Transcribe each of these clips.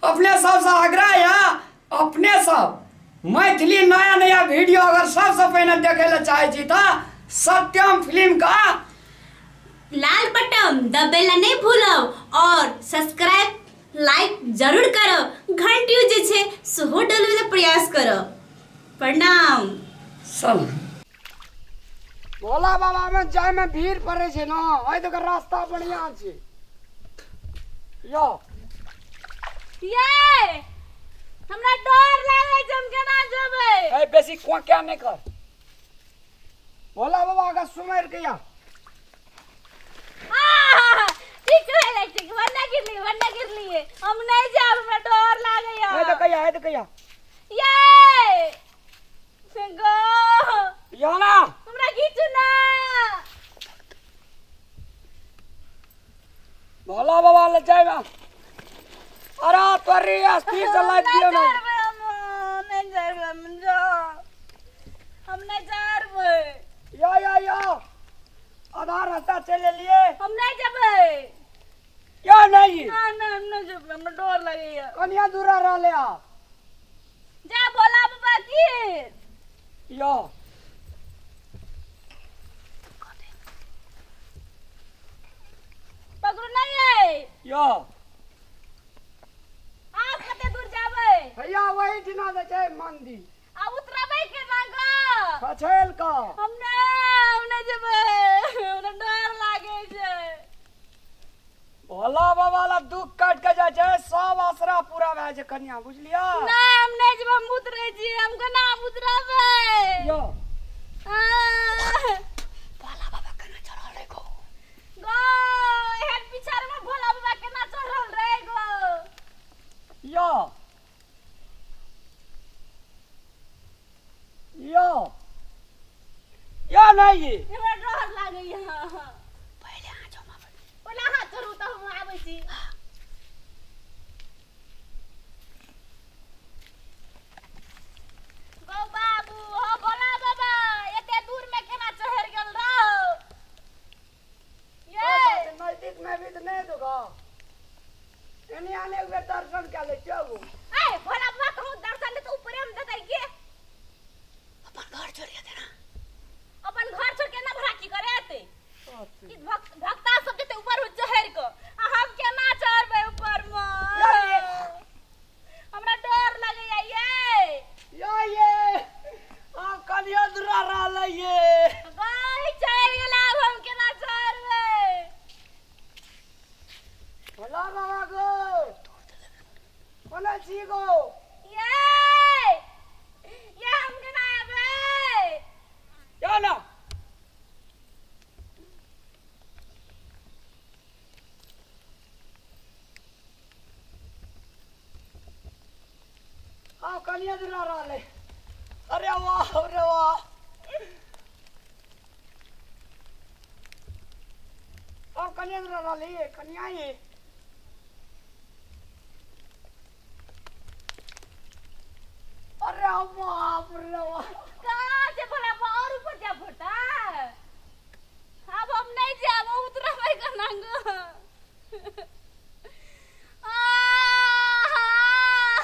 अपने सबसे आग्रह है, अपने सब मैथिली नया नया वीडियो अगर सबसे पहले देखे ला चाहे छी त सत्यम फिल्म का लाल बटन दबेला नहीं भूलब और सब्सक्राइब लाइक जरूर करब, घंटी जे छै सेहो डलबै ला प्रयास करब। प्रणाम। सब भोला बाबा में जाय में भीड़ पड़े छै ना, एहि दऽ रास्ता बढ़िया छै। यो ये हमरा डर लागे छै, हम केना जेबै? ए बेसी कोक्या नहीं कर, भोला बाबा का सुमेर के या ठीक है, ठीक वन्ना गिरली, वन्ना गिरली, हम नहीं जाब, हमरा डर लागे या। ए तो कहिया, ए तो कहिया ये गो यो ना हमरा खींचू ना। भोला बाबा ले जाएगा। अरे तोरी अस्थिर से लाइट दियो ना। नहीं जाबे हम, जा हम नहीं जाबे। यो यो यो आधा रास्ता चले लिए, हम नहीं जाबे। यो नहीं ना ना हम नहीं जाबे, हमरा डर लगैया। कनिया दूरा रहले आ जा भोला बाबा की। यो पकड़ू नहीं है। यो आप कते दूर जाबे? भैया वही दिना दे छै मंदिर। आ उतरबै केना ग? खछेल का। हम नहीं जेबै, हमरा डर लागे छै। भोला बाबा ला दुख काट के जाय छै, सब आसरा पूरा भए छै कनिया, बुझलिया? ना हम नहीं जेबै, हम उतरै छी, हम केना उतरबै? यो भोला बाबा केना चढ़ल रे गो? गो एहन पिछाड़ में भोला बाबा केना चढ़ल रे गो? यो यो यो नहीं हमरा डर लागैया। पहिले अहाँ जाउ, पहिले अहाँ चढ़ू तऽ हम आबै छी। गौ बाबू, हो भोला बाबा एते दूर में केना चढ़ि गेल रहो? ये नजदीक में भी तऽ नहीं दुखो, एनी आने एक बेर दर्शन कए लै छियौ। ए भोला बाबा कहूँ दर्शन तऽ ऊपरे में देतै के? अपन घर छोड़ के देना, अपन घर छोड़ के ना भरा की करे एते? ई भक्ता सब जेते ऊपर चढ़ि के, आ हम केना चढ़बै ऊपर में? हमरा डर लगैया। ये यो ये आ कनिया दूरा रहलै ये गई चढ़ि गेल, आब हम केना चढ़बै? भोला बाबा गो कोना छी गो? ये ये हम केना एबै? यो ना आ कनिया दूरा रहलै। अरे वाह अरे वाह, आ कनिया दूरा रहलै कनिया ये। अरे बाप रे बाप, कहाँ से भोला बाबा और ऊपर जा पड़ता? अब हम नहीं जाब, उतरबै केना गो?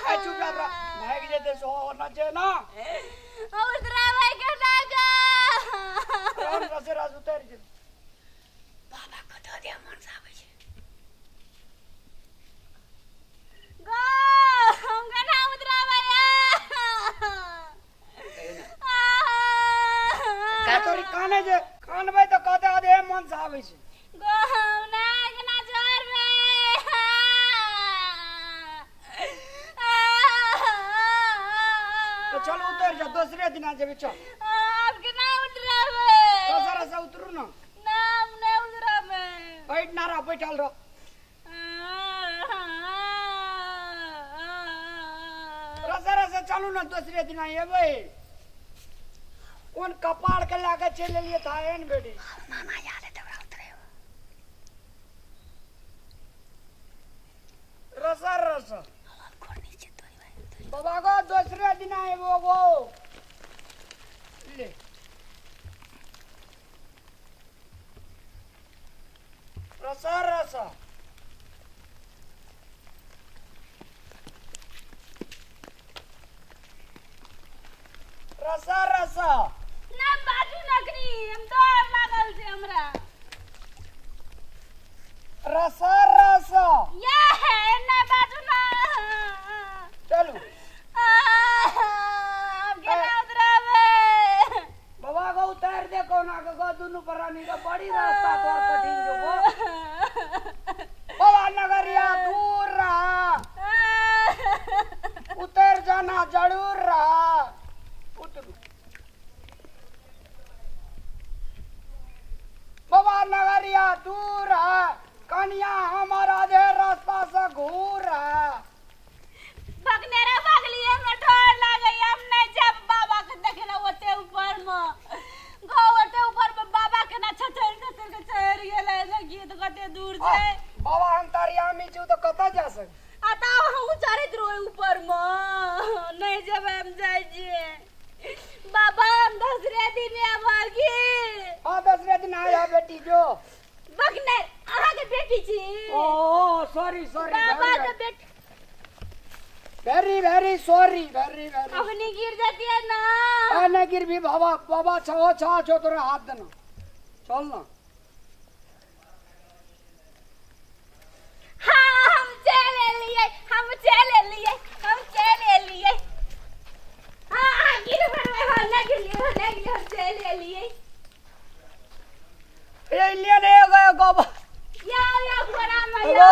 ए चुप रह, भाग जेतै सो ना छै ना, उतरबै केना गो? राम रसे रास उतर जेतै। बाबा कतऽ दे मन से आबै छै गो, हम केना उतरबै? का तोरी काने जे कानबै तऽ कहतै आधे मन से आबै छै गो, हम ना केना चढ़बै? तो चल उतर जा, दूसरे दिन आ जेबै। चल आप केना उतरबै? रसा रसा उतरू ना। ना हम नहीं उतरबै। बैठ ना रह, बैठल रह। रसा रसा चलू ना, दूसरे दिन एबै। कोन कपाड़ के लाके चलि एलियै था एहन बेटी। मामा याद है तोरा उतरे। रसा रसा बाबा गो, दूसरे दिन एबो गो। ले रसा रसा। रस। ना बाजू नकरी हम डर लागल छै हमरा। रस रस या है ना बाजू ना। चलू हम केना उतरबै? बाबा को उतार दे कोना के गो दुनु प्राणी के बड़ी रास्ता तोर कठिन जो गो। बाबा नगरिया दूर रहा, उतर जाना जरूर रहा। उतरू बाबा नगरिया दूर है, कन्या हमारा दे रास्ता से घूर है। भगनेरा भागलिए हमरा डर लागै, हम नहीं जाब बाबा के देखे ला ओते ऊपर में गो, ओते ऊपर में बाबा के ना छछर छछर के चढ़ गेलै ने गीत कते दूर छै। बाबा हम तारियामी छु तो कत जा सक? आ ता हम चढ़ैत रहो ऊपर में, नहीं जेबै हम जाइ छियै बाबा, हम दसरे दिन आबऽ की? हां दसरे दिन आया बेटी जो। बगने अहाँ के बेटी छी? ओ सॉरी सॉरी बाबा के बेटी। Very very sorry, very very. अखनी गिर जाती है ना। आ ना गिर भी बाबा, बाबा छो छो छो तोरा हाथ देना। चल ना। हाँ हम चले लिए, हम चले लिए, हम चले लिए। हाँ हाँ गिर पड़वे, हाँ ना गिर लिए, हाँ ना गिर, हम चले लिए। ये लिए नहीं गयो बाबा। या या घोड़ा में या।